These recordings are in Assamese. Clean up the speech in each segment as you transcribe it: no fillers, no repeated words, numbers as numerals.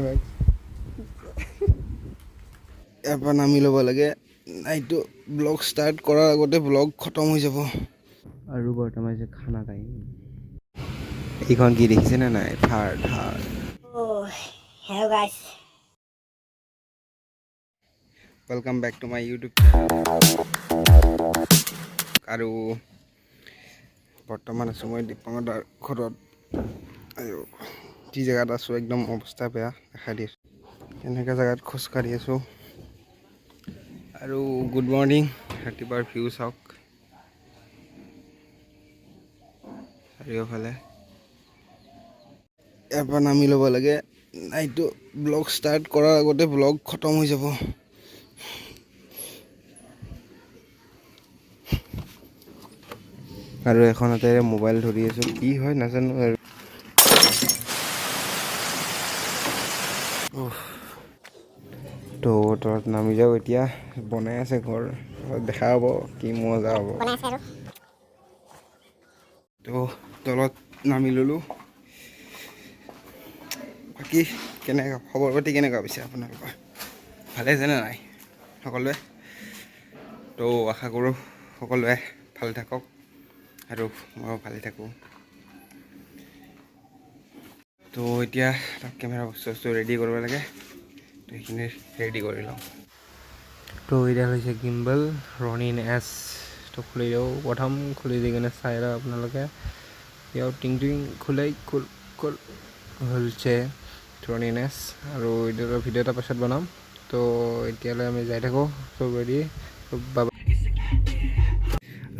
ভাই, ইয়াৰ পৰা নামি ল'ব লাগে। নাইতো ব্লগ ষ্টাৰ্ট কৰাৰ আগতে ব্লগ খতম হৈ যাব। আৰু বৰ্তমান হৈছে খানা টাইম। এইখন কি দেখিছেনে নাই? থাৰ, থাৰ। Oh, hello guys. Welcome back to my YouTube channel. আৰু বৰ্তমান আছোঁ মই দীপাংকৰ ঘৰত। আৰু যি জেগাত আছোঁ, একদম অৱস্থা বেয়া। দেখাই দি আছোঁ, কেনেকুৱা জেগাত খোজকাঢ়ি আছোঁ। আৰু গুড মৰ্ণিং। ৰাতিপুৱাৰ ভিউ চাওক চাৰিওফালে। ইয়াৰ পৰা নামি ল'ব লাগে, নাইতো ব্লগ ষ্টাৰ্ট কৰাৰ আগতে ব্লগ খতম হৈ যাব। আৰু এখন হাতেৰে মোবাইল ধৰি আছোঁ, কি হয় নাজানো আৰু। উফ। তো তলত নামি যাওঁ এতিয়া। বনাই আছে ঘৰ, দেখা হ'ব কি মজা হ'ব। বনাই আছে আৰু। তো তলত নামি ল'লোঁ। বাকী কেনেকুৱা খবৰ পাতি, কেনেকুৱা পিছে আপোনালোকৰ? ভালে আছেনে নাই সকলোৱে? তো আশা কৰোঁ সকলোৱে ভালে থাকক আৰু ময়ো ভালে থাকোঁ। তো এতিয়া তাক কেমেৰা বস্তু বস্তু ৰেডি কৰিব লাগে, তো সেইখিনি ৰেডি কৰি লওঁ। তো এইডাল হৈছে গিম্বল ৰনিন এছ। তো খুলি দিওঁ প্ৰথম। খুলি দি কিনে চাই লওক আপোনালোকে। ইয়াৰ টিং টিং খোলাই খোল খোল হৈছে ৰনিন এছ। আৰু এইডালৰ ভিডিঅ' এটা পাছত বনাম। তো এতিয়ালৈ আমি যাই থাকোঁ। চব ৰেডি।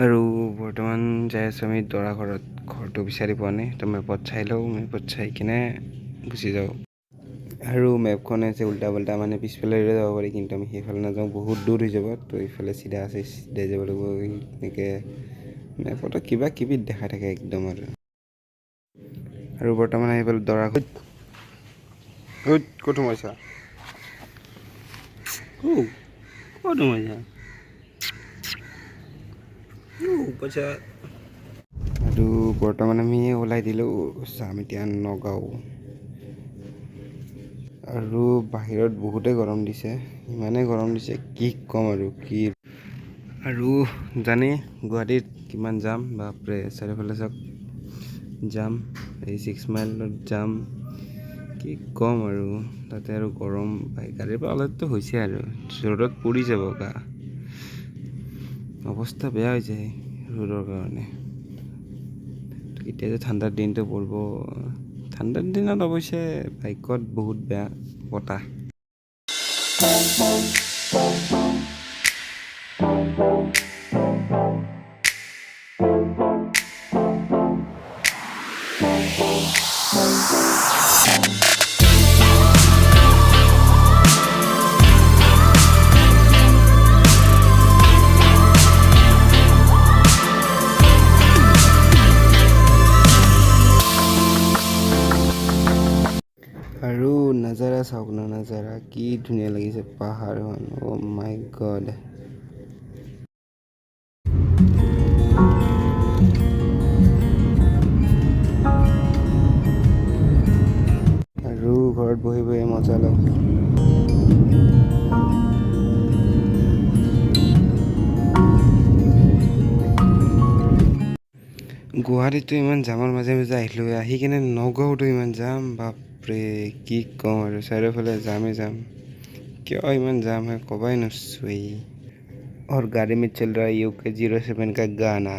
আৰু বৰ্তমান যাই আছোঁ আমি দৰা ঘৰত। ঘৰটো বিচাৰি পোৱা নাই, তো মেপত চাই লওঁ। মেপত চাই কিনে গুচি যাওঁ। আৰু মেপখন আছে উল্টা পাল্টা, মানে পিছফালেৰে যাব পাৰি, কিন্তু আমি সেইফালে নাযাওঁ, বহুত দূৰ হৈ যাব। তো এইফালে চিধা আছে, চিধাই যাব লাগিব। এনেকৈ মেপতো কিবা কিবি দেখাই থাকে একদম। আৰু বৰ্তমান আহি পালোঁ দৰা ঘৰত। ক'ত ক'ত সোমাইছা? ক'ত সোমাইছা? পইচা। আৰু বৰ্তমান আমি ওলাই দিলোঁ, যাম এতিয়া নগাঁও। আৰু বাহিৰত বহুতেই গৰম দিছে, ইমানেই গৰম দিছে কি ক'ম আৰু কি। আৰু জানেই গুৱাহাটীত কিমান জাম, বাপৰে! চাৰিওফালে চাওক জাম, এই 6 মাইলত জাম, কি ক'ম আৰু। তাতে আৰু গৰম, গাড়ীৰ পৰা ওলাইতো হৈছে আৰু ৰ'দত পুৰি যাব গা, অৱস্থা বেয়া হৈ যায় ৰ'দৰ কাৰণে। এতিয়া যে ঠাণ্ডাৰ দিনটো পৰিব, ঠাণ্ডাৰ দিনত অৱশ্যে বাইকত বহুত বেয়া বতাহ। আৰু নাজাৰা চাওক না, নাজাৰা কি ধুনীয়া লাগিছে পাহাৰখন। অ' মাই গড! আৰু ঘৰত বহি বহি মজা লওক। গুৱাহাটীতো ইমান জামৰ মাজে মাজে আহিলোঁ, আহি কিনে নগাঁৱতো ইমান জাম, বাপৰে! কি ক'ম আৰু, চাৰিওফালে জামেই জাম। কিয় ইমান জাম হয় ক'বাই নচুই। और गाड़ी में चल रहा है यूके 07 का गाना।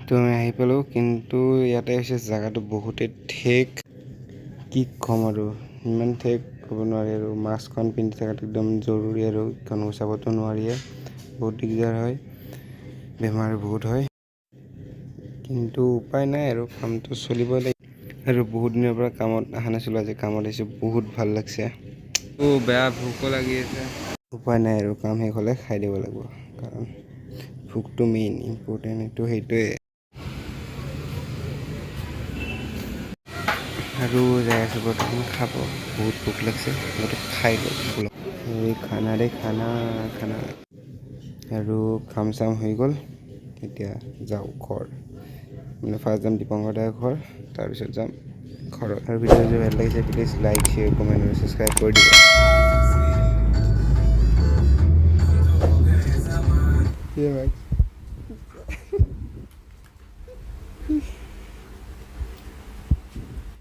তো আমি আহি পালোঁ, কিন্তু ইয়াতে হৈছে জেগাটো বহুতেই ঠেক। কি ক'ম আৰু, ইমান ঠেক ক'ব নোৱাৰি। আৰু মাস্কখন পিন্ধি থকাটো একদম জৰুৰী আৰু এইখন গুচাবতো নোৱাৰিয়ে, বহুত দিগদাৰ হয়, বেমাৰ বহুত হয়। কিন্তু উপায় নাই আৰু, কামটো চলিবই লাগিব। আৰু বহুত দিনৰ পৰা কামত অহা নাছিলোঁ, আজি কামত আহিছোঁ, বহুত ভাল লাগছে। অ' বেয়া ভোকো লাগি আছে। উপায় নাই আৰু, কাম শেষ হ'লে খাই দিব লাগিব, কাৰণ ভোকটো মেইন ইম্পৰ্টেণ্ট, এইটো সেইটোৱে। আৰু যাই আছোঁ বৰ্তমান খাব, বহুত ভোক লাগছে, আগতে খাই লওঁ ব'লক। এই খানা ৰে, খানা খানা। আৰু কাম চাম হৈ গ'ল, এতিয়া যাওঁ ঘৰ। মানে ফাৰ্ষ্ট যাম দীপংকৰ দাৰ ঘৰ, তাৰপিছত যাম ঘৰত। আৰু ভিডিঅ' যদি ভাল লাগিছে, প্লিজ লাইক, শ্বেয়াৰ, কমেণ্ট আৰু ছাবস্ক্ৰাইব কৰি দিব। কি ভাই?